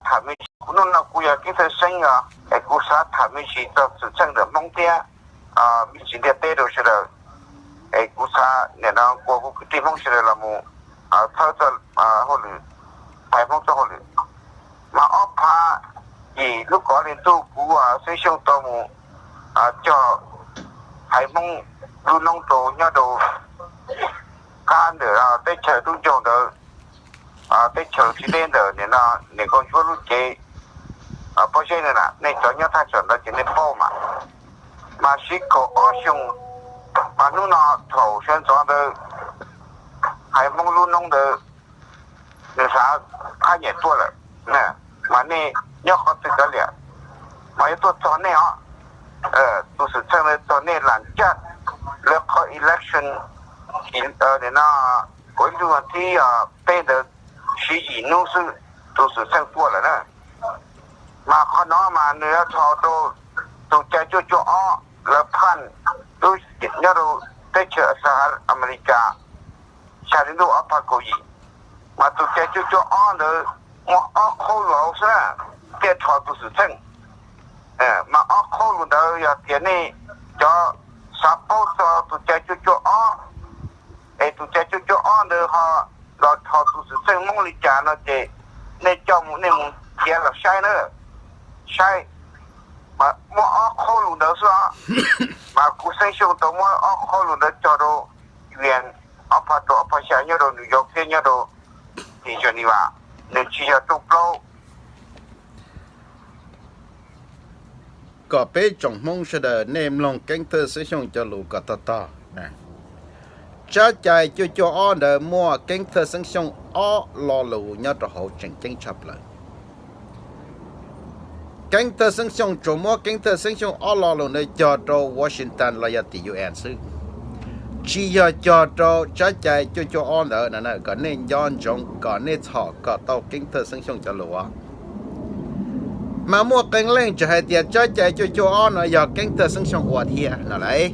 tham me ntsis, kuv hnub no kuv yog Keeb Thawj Xeeb os, es kuv xav tham me ntsis txog xwm txheej ntawm Hmoob thiab me ntsis ntiaj teb rau sawv daws. Es kuv xav nim no kuas kuv kwv tij Hmoob sawv daws los mus txhawb txog hauj lwm, haiv Hmoob txoj hauj lwm. Mas ob phav yim lub kaum ob hli ntuj kuv Xeeb Xyooj tau mus cog haiv Hmoob lub noob rau nyob rau qab ntawm teb chaws Dub Ncoog ntawd, teb chaws tsis deb ntawm nim no Niam Nkauj Ntsuab lub cev pob zeb na. Nej cov nyob thaj tsam ntawd ces nej paub mas. Mas siv kaum ob xyoos, mas hnub no thaum sawv ntxov ntawd haiv Hmoob lub noob ntawd nws xav thab nyam tuaj lawm, mas nej nyob qhov twg kav liam, mas yuav tuaj txog nej os. Tus xwm txheej ntawd txog nej lam caj lawv qhov election, nim no kaum ib lub vas thib peb ntawd, siv yim hnub xwb tus xwm txheej tuaj lawm na. Mas qhov no mas nws yuav dhos rau tus cai cuaj cuaj ob lawv phaj lub nyob rau teb chaws Sahab Amelikas xya hli ntuj ob phav kaum yim. Mas tus cai cuaj cuaj ob ntawd muaj ob qhab lus hauv xwb na, thiaj dhos tus xwm txheej. Mas ob qhab lus ntawd yog tias nej cov xav paub txog tus cai cuaj cuaj ob, es tus cai cuaj cuaj ob ntawd ho los dhos tus xwm txheej Hmoob li cas no ces nej coj mus, nej mus nrhiav los saib na, saib. Mas muaj ob qhab lus ntawd xwb os. Mas kuv Xeeb Xyooj tau muab ob qhab lus ntawd cog rau UN ob phav rau ob phav xya nyob rau New York thiab nyob rau tim Geneva, nws tsis yog rooj plaub. Kom peb tsoom Hmoob sawv daws nej mloog Keeb Thawj Xeeb Xyooj cov lus kom tog tog. Tsab cai cuaj cuaj ob ntawd muaj Keeb Thawj Xeeb Xyooj ob lo lus nyob rau hauv tseem ceeb tshaj plaws. Keeb Thawj Xeeb Xyooj tsuas muab Keeb Thawj Xeeb Xyooj ob lo lus ntawd cog rau Washington los yog tim UN xwb, tsis yog cog rau tsab cai cuaj cuaj ob ntawd no. Kom nej nco ntsoov, kom nej txhom kom tau Keeb Thawj Xeeb Xyooj cov lus. Mas muaj qee leej tseem hais tias tsab cai cuaj cuaj ob no yog Keeb Thawj Xeeb Xyooj ua thiab no lauj.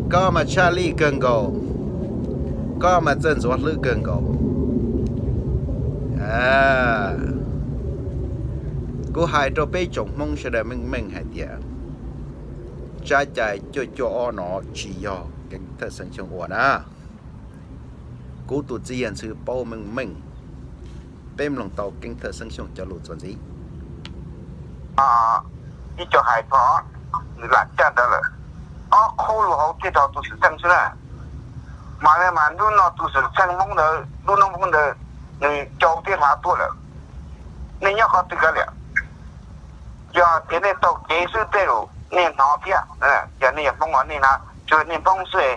Koj mas tshaj lij kawg nkaus, koj mas txawj ntxuav hlwb kawg nkaus. Kuv hais rau peb tsoom Hmoob sawv daws meej meej hais tias tsab cai cuaj cuaj ob no tsis yog Keeb Thawj Xeeb Xyooj ua na. Kuv tus txiv yawg ntxhw paub meej meej, peb mloog tau Keeb Thawj Xeeb Xyooj cov lus txuas ntxiv. Ib co hais txog nws lam caj ntawd lawm, ob qhab lus hauv thiaj dhos tus xwm txheej xwb na. Mas li mas hnub no tus xwm txheej Hmoob ntawd, lub noob Hmoob ntawd, nws cau thiab hlav tuaj lawm. Nej nyob qhov twg kav liam, yog tias nej taug kev xwb tej zaum nej hnov thiab. Yog nej yog Hmoob os, nej hnov, tsuas nej Hmoob xwb,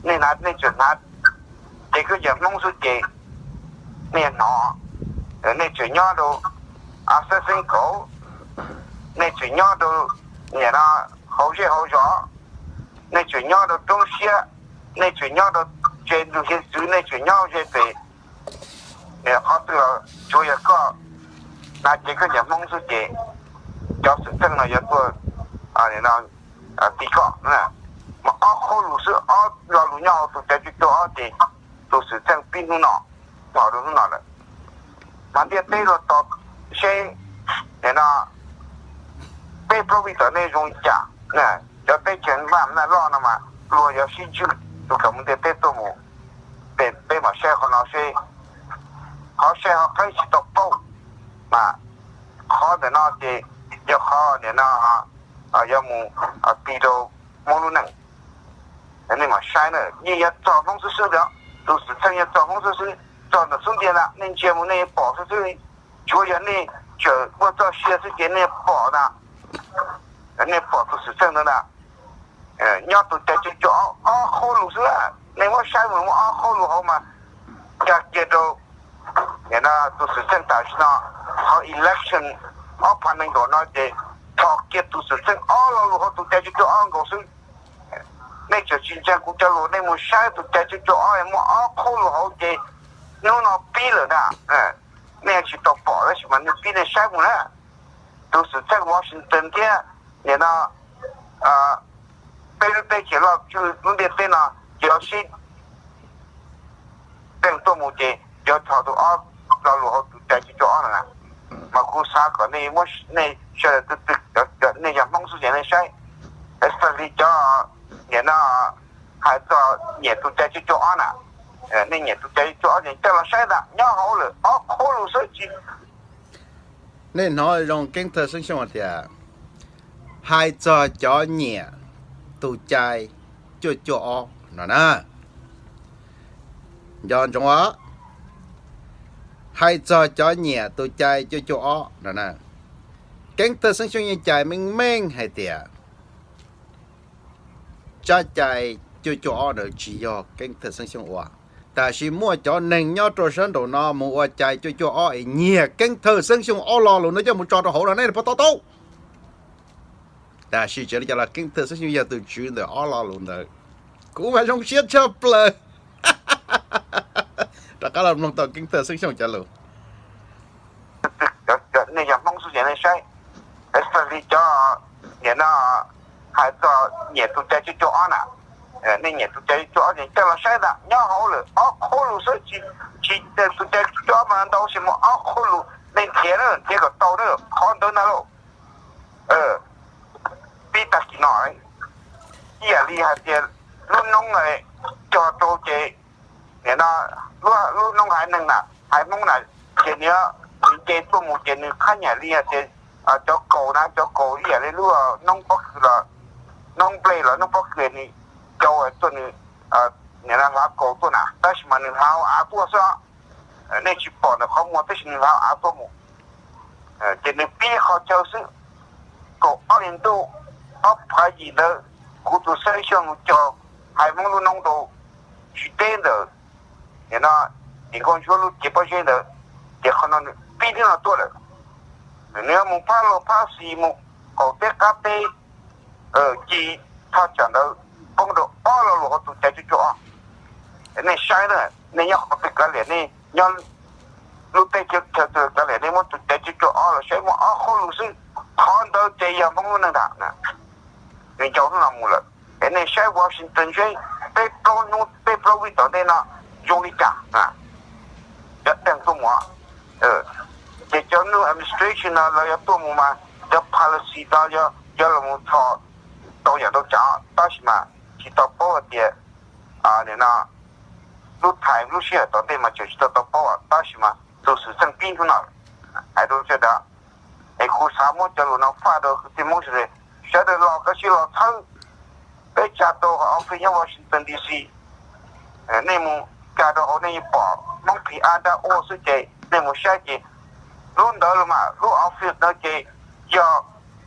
nej hnov, nej tsuas hnov ces koj yog Hmoob xwb ces nej hnov. Nej tseem nyob rau Assassin's Coast, nej tseem nyob rau nim no hauv zej hauv zos, nej tseem nyob rau roob siab, nej tseem nyob rau ze ntug hiav txwv, nej tseem nyob ze pem qhov twg los tsuas yog koj hnov ces koj yog Hmoob xwb ces cov xwm txheej no yuav tuaj ti koj. Mas ob qhab lus xwb, ob lo lus nyob hauv tus cai cuaj cuaj ob ces tus xwm txheej pib hnub no, dhos rau hnub no lawm. Mas ntiaj teb luag tos seb, nim no peb plaub vij tawm nej zoo li cas. Cov teb chaws npaj naj loj no mas luag yuav sib ntsib, tus kam mus ntiaj teb tuaj mus, peb mam saib qhov no seb, qhov saib qhov qeeb tsis tau paub. Mas qhov ntawm no ces yog qhov nim no yuav mus ti rau Hmoob lub neej. Nej mam saib na, yeej yuav txog Hmoob xwb xwb os. Tus xwm txheej yuav txog Hmoob xwb xwb, txog ntawm xub ntiag ntag, nej ntsia mus nej yuav pom xwb xwb. Tsuav yog nej tseem muaj txoj sia xwb ces nej pom ntag, nej pom tus xwm txheej ntawd ntag. Nyob tus cai cuaj cuaj ob qhab lus xwb, nej muab saib mus muaj ob qhab lus hauv mas, kag kiag rau nim no tus xwm txheej tam sim no, qhov election ob phav nees nkaum no ces dhos kiag tus xwm txheej ob lo lus hauv tus cai cuaj cuaj ob nkaus xwb. Nej tseem tsis ntseeg kuv cov lus, nej mus saib tus cai cuaj cuaj ob muaj ob qhab lus hauv ces hnub no pib lawm ntag. Nej tsis tau pom tab sis mas nej pib nej saib mus na. Tus xwm txheej Washington thiab nim no peb lub teb chaws loj lub ntiaj teb no yuav sib teem tuaj mus ces yuav dhos tus ob lo lus hauv tus cai cuaj cuaj ob no na. Mas kuv xav kom nej muab, nej sawv daws twg twg nej yog Hmoob xwb ces nej saib, especially cov niam no hais txog nyiam tus cai cuaj cuaj ob na, nej nyiam tus cai cuaj cuaj ob ces coj los saib ntag, nyob hauv lawm ob qhuab lus xwb tsis. Nej hnov zoo Keeb Thawj Xeeb Xyooj hais tias hais txog cov nyiam tus cai cuaj cuaj ob no na. Nco ntsoov os, hais txog cov nyiam tus cai cuaj cuaj ob no na, Keeb Thawj Xeeb Xyooj yeej cais meej meej hais tias tsab cai cuaj cuaj ob ntawd tsis yog Keeb Thawj Xeeb Xyooj ua, tab sis muaj cov neeg nyob rau sab nraum no mus ua cai cuaj cuaj ob es nyiag Keeb Thawj Xeeb Xyooj ob lo lus no coj mus tso rau hauv no nej puas to taub? Tab sis tseem li cas los Keeb Thawj Xeeb Xyooj yog tus tswv ntawm ob lo lus ntawd. Kuv mas zoo siab tshaj plaws. Rov qab los mloog tau Keeb Thawj Xeeb Xyooj cov lus. Nej yog Hmoob xwb ces nej saib, especially cov niam no hais txog nyiam tus cai cuaj cuaj ob na, nej nyiam tus cai cuaj cuaj ob ces coj los saib ntag, nyob hauv lawm ob qhuab lus xwb tsis, tsis tus cai cuaj cuaj ob mas ntau sis mas ob qhuab lus nej nrhiav na, nrhiav kom tau na, qhov ntawd ntag lauj. Pib tag kis no ib yam li hais tias lub noob cog rau ces, nim no lub noob haiv neeg na, haiv Hmoob na, ces nws, nws nce tuaj mus ces nws qhab nyaim li hais tias cov kaus na, cov kaus ib yam li lub noob pob kws los, noob nplej los noob pob kws nws cau tuaj nws, nim no hlav kaus tuaj na, tab sis mas nws hlav av tuaj xwb os. Nej tsis pom ntawm qhov muag tab sis nws hlav av tuaj mus. Ces nws pib qhov chaw xwb. Kaum ob hlis ntuj ob phav yim ntawd, kuv tus Xeeb Xyooj mus cog haiv Hmoob lub noob rau tsis deb ntawm, nim no, tim Nkauj Ntsuab lub cev pob zeb ntawd, ces qhov no nws pib hnub no tuaj lawm. Nws yuav mus phab laug phab xis mus qaum teb qab teb, ci thaj tsam ntawd poob rau ob lo lus hauv tus cai cuaj cuaj ob. Nej saib na, nej nyob qhov twg kav liam, nej nyob lub teb chaws twg kav liam, nej muab tus cai cuaj cuaj ob los saib, muaj ob qhuab lus xwb. Qhov ntawd ces yog Hmoob lub neej ntag. Nws ncaus hnub no mus lawm. Es nej saib Washington seb peb plaub hnub peb plaub vij tom ntej no zoo li cas. Cov deeg tuaj mus, ces cov new administration no lawv yuav tuaj mus mas cov policy no yuav los mus txhos tau yam tau tsav, tab sis mas tsis tau paub hais tias, nim no, lub thaiv lub sij hawm tom ntej mas tseem tsis tau tau paub, tab sis mas tus xwm txheej pib hnub no hais rau sawv daws. Es kuv xav muab cov lus no faj rau kwv tij Hmoob sawv daws, sawv daws los kav tsij los txhawb peb tsa tau hauv office nyob Washington D C. Nej mus nkag rau hauv nej yeej pom Hmoob P R dot org xwb ces nej mus saib ces lub ntawd los mas lub office ntawd ces yog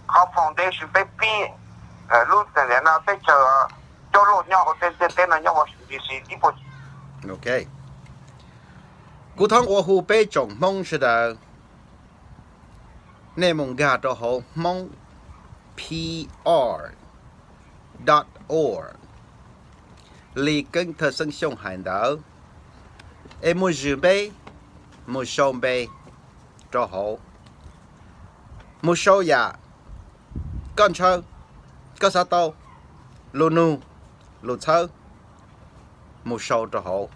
qhov foundation peb pib lub teb chaws coj loj nyob hauv tej ntiaj teb no nyob Washington D C tib puas. Kuv thov ua hu peb tsoom Hmoob sawv daws, nej mus nkag rau hauv Hmoob P R dot org li Keeb Thawj Xeeb Xyooj hais ntawd, es mus zwm npe, mus sau npe rau hauv, mus sau yam koj ntshaw, koj xav tau, lus nug, lus txhawb, mus sau rau hauv.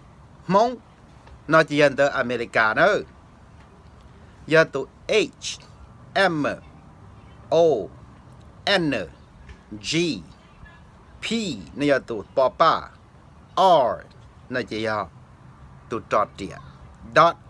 Hmoob no ces yog ntawv Amelikas na, yog tus H, M, O, N, G, P no yog tus po paj, R no ces yog tus ro riam, dot